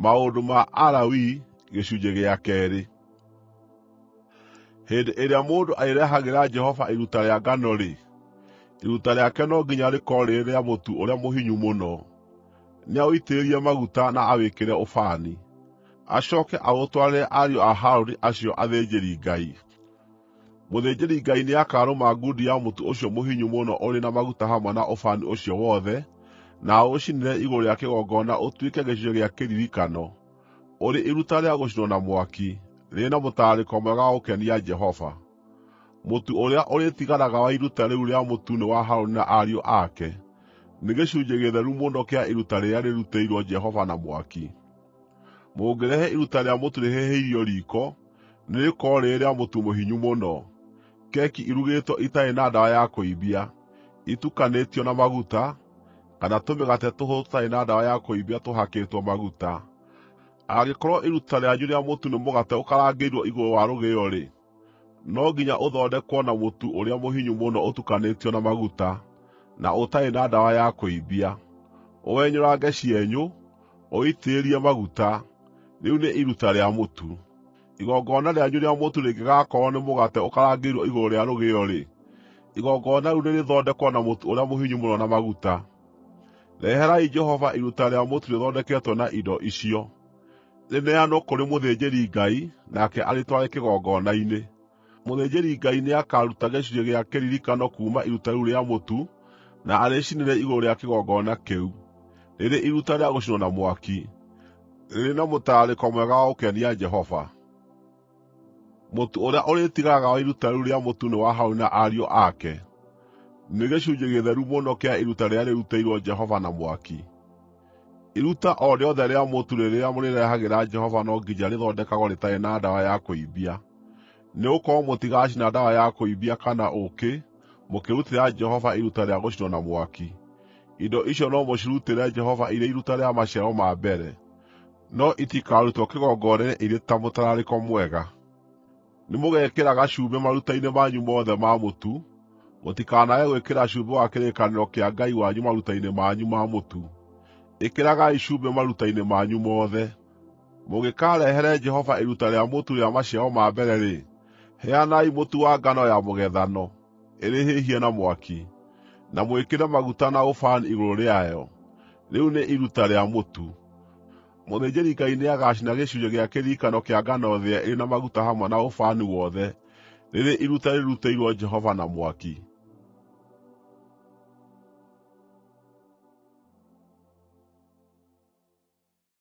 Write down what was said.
Maũndũ ma Alawii Gĩcunjĩ gĩa keerĩ. Hĩndĩ ĩrĩa mũndũ arĩrehagĩra Jehova iruta rĩa ngano-rĩ, iruta rĩake no nginya rĩkorwo rĩrĩ rĩa mũtu ũrĩa mũhinyu mũno. Nĩaũitĩrĩrie maguta na awĩkĩre ũbani, acooke aũtwarĩre ariũ a Harũni acio athĩnjĩri-Ngai. Mũthĩnjĩri-Ngai nĩakarũma ngundi ya mũtu ũcio mũhinyu mũno ũrĩ na maguta hamwe na ũbani ũcio wothe, na aũcinĩre igũrũ rĩa kĩgongona ũtuĩke gĩcunjĩ gĩa kĩririkano, ũrĩ iruta rĩa gũcinwo na mwaki, rĩrĩ na mũtararĩko mwega wa gũkenia Jehova. Mũtu ũrĩa ũrĩtigaraga wa iruta rĩu rĩa mũtu nĩ wa Harũni na ariũ ake, nĩ gĩcunjĩ gĩtheru mũno kĩa iruta rĩrĩa rĩrutĩirwo Jehova na mwaki. Mũngĩrehe iruta rĩa mũtu rĩhĩhĩirio riiko, nĩrĩkorwo rĩrĩ rĩa mũtu mũhinyu mũno, keki irugĩtwo itarĩ na ndawa ya kũimbia, itukanĩtio na maguta, kana tũmĩgate tũhũthũ tũtarĩ na ndawa ya kũimbia tũhakĩtwo maguta. Angĩkorwo iruta rĩanyu rĩa mũtu nĩ mũgate ũkarangĩirwo igũrũ wa rũgĩo-rĩ, no nginya ũthondekwo na mũtu ũrĩa mũhinyu mũno ũtukanĩtio na maguta, na ũtarĩ na ndawa ya kũimbia. Ũwenyũrange cienyũ, ũũitĩrĩrie maguta; rĩu nĩ iruta rĩa mũtu. Igongona rĩanyu rĩa mũtu rĩngĩgaakorwo nĩ mũgate ũkarangĩirwo igũrũ rĩa rũgĩo-rĩ, igongona rĩu nĩrĩthondekwo na mũtu ũrĩa mũhinyu mũno na maguta. Reherai Jehova iruta rĩa mũtu rĩthondeketwo na indo icio, rĩneanwo kũrĩ mũthĩnjĩri-Ngai, nake arĩtware kĩgongona-inĩ. Mũthĩnjĩri-Ngai nĩakaruta gĩcunjĩ gĩa kĩririkano kuuma iruta rĩu rĩa mũtu na arĩcinĩre igũrũ rĩa kĩgongona kĩu, rĩrĩ iruta rĩa gũcinwo na mwaki, rĩrĩ na mũtararĩko mwega wa gũkenia Jehova. Mũtu ũrĩa ũrĩtigaraga wa iruta rĩu rĩa mũtu nĩ wa Harũni na ariũ ake; nĩ gĩcunjĩ gĩtheru mũno kĩa iruta rĩrĩa rĩrutĩirwo Jehova na mwaki. Iruta o rĩothe rĩa mũtu rĩrĩa mũrĩrehagĩra Jehova no nginya rĩthondekagwo rĩtarĩ na ndawa ya kũimbia, nĩgũkorwo mũtigaacina ndawa ya kũimbia kana ũũkĩ mũkĩrutĩra Jehova iruta rĩa gũcinwo na mwaki. Indo icio no mũcirutĩre Jehova irĩ iruta rĩa maciaro ma mbere, no itikarutwo kĩgongona-inĩ irĩ ta mũtararĩko mwega. Nĩmũgekĩraga cumbĩ maruta-inĩ manyu mothe ma mũtu; mũtikanaage gwĩkĩra cumbĩ wa kĩrĩkanĩro kĩa Ngai wanyu maruta-inĩ manyu ma mũtu. Ĩkĩragai cumbĩ maruta-inĩ manyu mothe. Mũngĩkarehere Jehova iruta rĩa mũtu rĩa maciaro ma mbere-rĩ, heanai mũtu wa ngano ya mũgethano, ĩrĩ hĩhie na mwaki, na mwĩkĩre maguta na ũbani igũrũ rĩayo. Rĩu nĩ iruta rĩa mũtu. Mũthĩnjĩri-Ngai nĩagacina gĩcunjĩ gĩa kĩririkano kĩa ngano thĩe ĩrĩ na maguta hamwe na ũbani wothe, rĩrĩ iruta rĩrutĩirwo Jehova na mwaki.